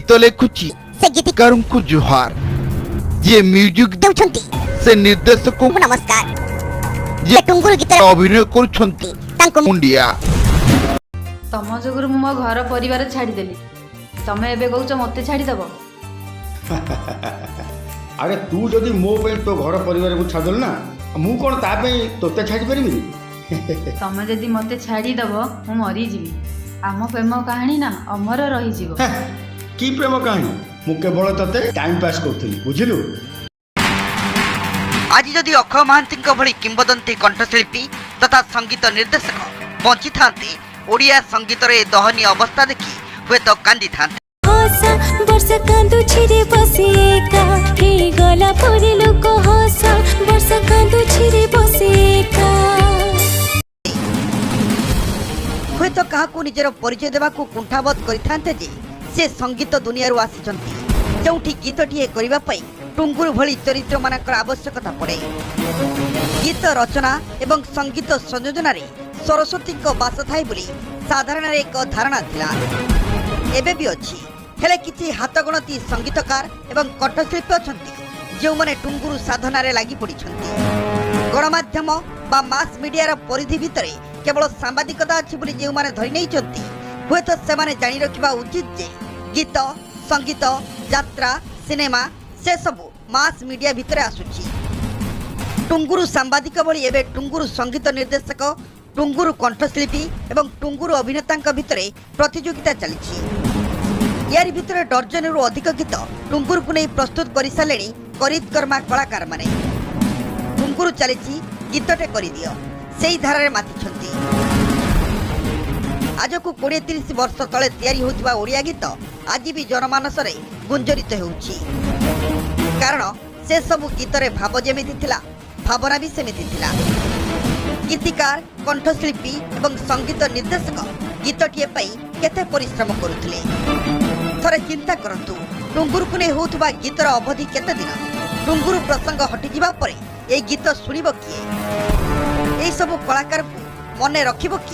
ଗୀତ ଲେଖୁଛି ସେ ଗୀତିକାରଙ୍କୁ ଜୁହାର, ଯିଏ ମ୍ୟୁଜିକ ଦେଉଛନ୍ତି ସେ ନିର୍ଦ୍ଦେଶକଙ୍କୁ ନମସ୍କାର, ଯିଏ ଟୁଙ୍ଗୁରୁ ଗୀତରେ ଅଭିନୟ କରୁଛନ୍ତି ତାଙ୍କୁ ମୁଣ୍ଡିଆ। ତମ ଯୋଗୁରୁ ମୁଁ ମୋ ଘର ପରିବାର ଛାଡ଼ିଦେଲି, ତମେ ଏବେ କହୁଛ ମୋତେ ଛାଡ଼ିଦେବ? ଆରେ, ତୁ ଯଦି ମୋ ପାଇଁ ତୋ ଘର ପରିବାରକୁ ଛାଡ଼ିଦେଲୁ ନା, ମୁଁ କ'ଣ ତା ପାଇଁ ତୋତେ ଛାଡ଼ିପାରିବିନି? ତମେ ଯଦି ମୋତେ ଛାଡ଼ିଦେବ, ମୁଁ ମରିଯିବି। ଆମ ପ୍ରେମ କାହାଣୀ ନା ଅମର ରହିଯିବ। ହେ, କି ପ୍ରେମ କାହାଣୀ? ମୁଁ କେବଳ ତତେ ଟାଇମ୍ ପାସ୍ କରୁଥିଲି, ବୁଝିଲୁ? ଆଜି ଯଦି ଅକ୍ଷୟ ମହାନ୍ତିଙ୍କ ଭଳି କିମ୍ବଦନ୍ତୀ କଣ୍ଠଶିଳ୍ପୀ ତଥା ସଙ୍ଗୀତ ନିର୍ଦ୍ଦେଶକ ବଞ୍ଚିଥାନ୍ତେ, ଓଡ଼ିଆ ସଙ୍ଗୀତର ଏ ଦୟନୀୟ ଅବସ୍ଥା ଦେଖି ହୁଏତ କାନ୍ଦିଥାନ୍ତେ। ହସ, ବର୍ଷା କାନ୍ଦୁଛି ରେ ବସି ଏକା, ହେଇଗଲା ପରି ଲୋକ ହସ, ବର୍ଷା କାନ୍ଦୁଛି ରେ ବସି ଏକା। ହୁଏତ କାହାକୁ ନିଜର ପରିଚୟ ଦେବାକୁ କୁଣ୍ଠାବୋଧ କରିଥାନ୍ତେ ଯେ ସେ ସଙ୍ଗୀତ ଦୁନିଆରୁ ଆସିଛନ୍ତି, ଯେଉଁଠି ଗୀତଟିଏ କରିବା ପାଇଁ ଟୁଙ୍ଗୁରୁ ଭଳି ଚରିତ୍ରମାନଙ୍କର ଆବଶ୍ୟକତା ପଡ଼େ। ଗୀତ ରଚନା ଏବଂ ସଙ୍ଗୀତ ସଂଯୋଜନାରେ ସରସ୍ୱତୀଙ୍କ ବାସ ଥାଏ ବୋଲି ସାଧାରଣରେ ଏକ ଧାରଣା ଥିଲା, ଏବେ ବି ଅଛି। ହେଲେ କିଛି ହାତଗଣତି ସଙ୍ଗୀତକାର ଏବଂ କଣ୍ଠଶିଳ୍ପୀ ଅଛନ୍ତି, ଯେଉଁମାନେ ଟୁଙ୍ଗୁରୁ ସାଧନାରେ ଲାଗି ପଡ଼ିଛନ୍ତି। ଗଣମାଧ୍ୟମ ବା ମାସ୍ ମିଡିଆର ପରିଧି ଭିତରେ କେବଳ ସାମ୍ବାଦିକତା ଅଛି ବୋଲି ଯେଉଁମାନେ ଧରି ନେଇଛନ୍ତି, ହୁଏତ ସେମାନେ ଜାଣି ରଖିବା ଉଚିତ ଯେ ଗୀତ, ସଙ୍ଗୀତ, ଯାତ୍ରା, ସିନେମା ସେସବୁ ମାସ୍ ମିଡିଆ ଭିତରେ ଆସୁଛି। ଟୁଙ୍ଗୁରୁ ସାମ୍ବାଦିକ ଭଳି ଏବେ ଟୁଙ୍ଗୁରୁ ସଙ୍ଗୀତ ନିର୍ଦ୍ଦେଶକ, ଟୁଙ୍ଗୁରୁ କଣ୍ଠଶିଳ୍ପୀ ଏବଂ ଟୁଙ୍ଗୁରୁ ଅଭିନେତାଙ୍କ ଭିତରେ ପ୍ରତିଯୋଗିତା ଚାଲିଛି। ୟାରି ଭିତରେ ଡର୍ଜନରୁ ଅଧିକ ଗୀତ ଟୁଙ୍ଗୁରୁକୁ ନେଇ ପ୍ରସ୍ତୁତ କରିସାରିଲେଣି କରିତ୍କର୍ମା କଳାକାରମାନେ। ଟୁଙ୍ଗୁରୁ ଚାଲିଛି, ଗୀତଟେ କରିଦିଅ, ସେଇ ଧାରାରେ ମାତିଛନ୍ତି। ଆଜକୁ 20-30 ବର୍ଷ ତଳେ ତିଆରି ହେଉଥିବା ଓଡ଼ିଆ ଗୀତ ଆଜି ବି ଜନମାନସରେ ଗୁଞ୍ଜରିତ ହେଉଛି, କାରଣ ସେସବୁ ଗୀତରେ ଭାବ ଯେମିତି ଥିଲା, ଭାବନା ବି ସେମିତି ଥିଲା। ଗୀତିକାର, କଣ୍ଠଶିଳ୍ପୀ ଏବଂ ସଙ୍ଗୀତ ନିର୍ଦ୍ଦେଶକ ଗୀତଟିଏ ପାଇଁ କେତେ ପରିଶ୍ରମ କରୁଥିଲେ, ଥରେ ଚିନ୍ତା କରନ୍ତୁ। ଟୁଙ୍ଗୁରୁକୁ ନେଇ ହେଉଥିବା ଗୀତର ଅବଧି କେତେ ଦିନ? ଟୁଙ୍ଗୁରୁ ପ୍ରସଙ୍ଗ ହଟିଯିବା ପରେ ଏଇ ଗୀତ ଶୁଣିବ କିଏ? ଏଇସବୁ କଳାକାରଙ୍କୁ ମନେ ରଖିବ କିଏ?